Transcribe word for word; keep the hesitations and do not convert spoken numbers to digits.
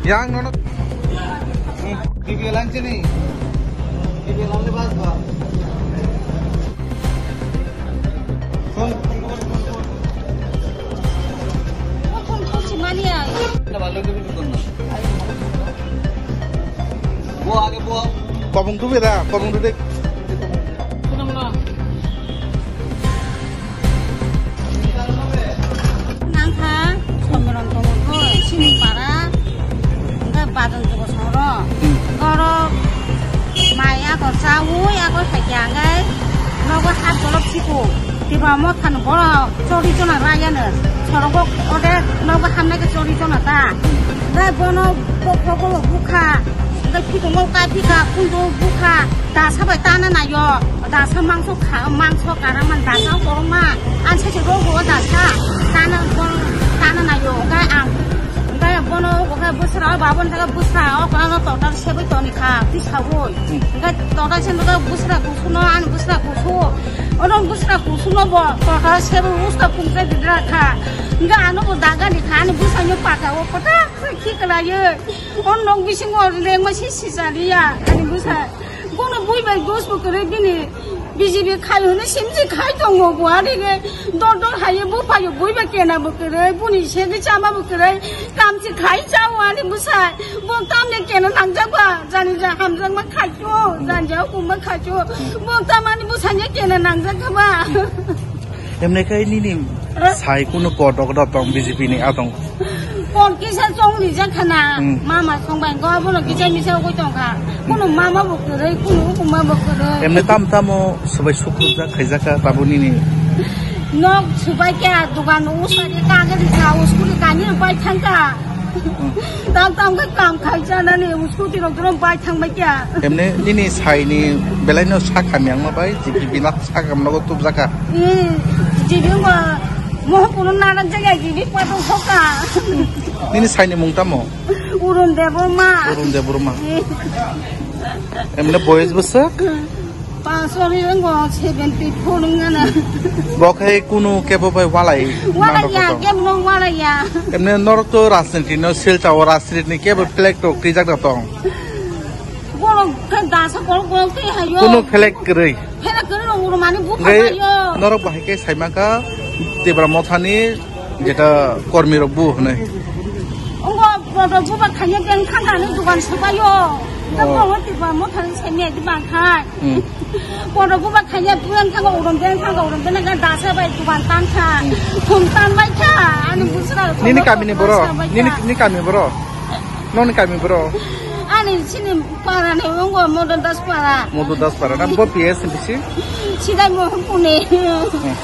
Yang nono. Bibi lanchi ni. Bibi lanchi bas ba. Phone. Phone ko simani ai. Na balo ke bhi konna. Bo aage bo. Kobong tu bera, kobong tu dek. Nangkha, Somiron tongo, sini para, hingke badon jogo soro, borok mai ako chaui, ako saikya hingke nogo hap jolop siko, tiba mothan boro chori jona rayano, sorogo ode nogo hamnai ke chori jona ta, hingke bono bokrogo bukha, hingke pitongo kaipika, punjo bukha, dasa bai tana nayo. Dasa mangso kha, mangso kara man dasa korokma. Ang sachi rogo dasa. Tana, tana nayo. Hingke ang, hingke bono, hingke bwsra o babon jaga bwsra o kono total sebai toni kha, tisawoi. Hmm. Hingke total se hingke bwsra kusuno, ang bwsra kusu. Ono bwsra kusuno bo total sebai uska pungsa didra kha. Hingke ano bo daga ni kha, ani bwsra nyo pata o kota khiklaye. O nok bisingo lengma si sisaliya, ani bwsa. Bono bui bai dos bo kwrwi bini B J P khai hwnwi simsi khai tongo bo, ani khe dor dor hai bo phaio, bui bai kena bo kwrwi, buni segwi chama bo kwrwi, kamchi khai chao ani bwsa. Bo tamni kena nangjak ba, jani ja hamjakma khai cho, jani ja hukumma khai cho. Bo tamani bwsanya kena nangjak kha ba. Emne khe nini sai kunu kotok kotok tong B J P ni atong. Kon kisa chong rijak khana, hmm, mama song bai go bono kisa misa ugui tong kha. Kunu mama bo kwrwi, kunu ukuma bo kwrwi. Emne tam tamo subai sukrujak khaijak kha tabo nini. Nok subai kya dugan usari kagari sa uskuri kani bai thang kha. Tam tam khe kam khai chanani scooty rok doro bai thang bai kya. Emne nini sai ni belai no sak hamya wngma bai, G P B nak sak hamno go tubjaka. Hmm, G P B ngo mo kuno naran jaga G P B pa to hoka. Nini sai ni mung tamo? Urun Debbarma. Urun Debbarma. Hmm. Emne boyes bwswk? Pangsori wngkha seventy four wngkha na. Bo khe kunu kebo bai walai. Walai ya, kebo no walai ya. Emne norok to rajniti no silcha o rajniti ni kebo flag to krijak da tong. Borok khe dasa borok borok tei hayo. Kunu flag kwrwi. Flag kwrwi rok uro mani bukha hayo. Norok bahai khe saimaka Tipra Mothani Jeta kormi rok bu hwnwi. Ongo bodo buba khanya beng khangani dugan subayo. Ta Oh. Bobo tiba mo thani semi adi bangkhai. Hmm. Bodo buba khanya beng khanga urum beng khanga urum beng khanga dasa bai dugan tan kha. Hmm. Thum tan bai kha. Ani busra. Nini kami ni boro. Nini, ni kami boro. Noni kami boro. Ani sini para ni ongo Modo Das para. Modo Das para. Nam bo P S bisi. Sidai mo pune. Hmm.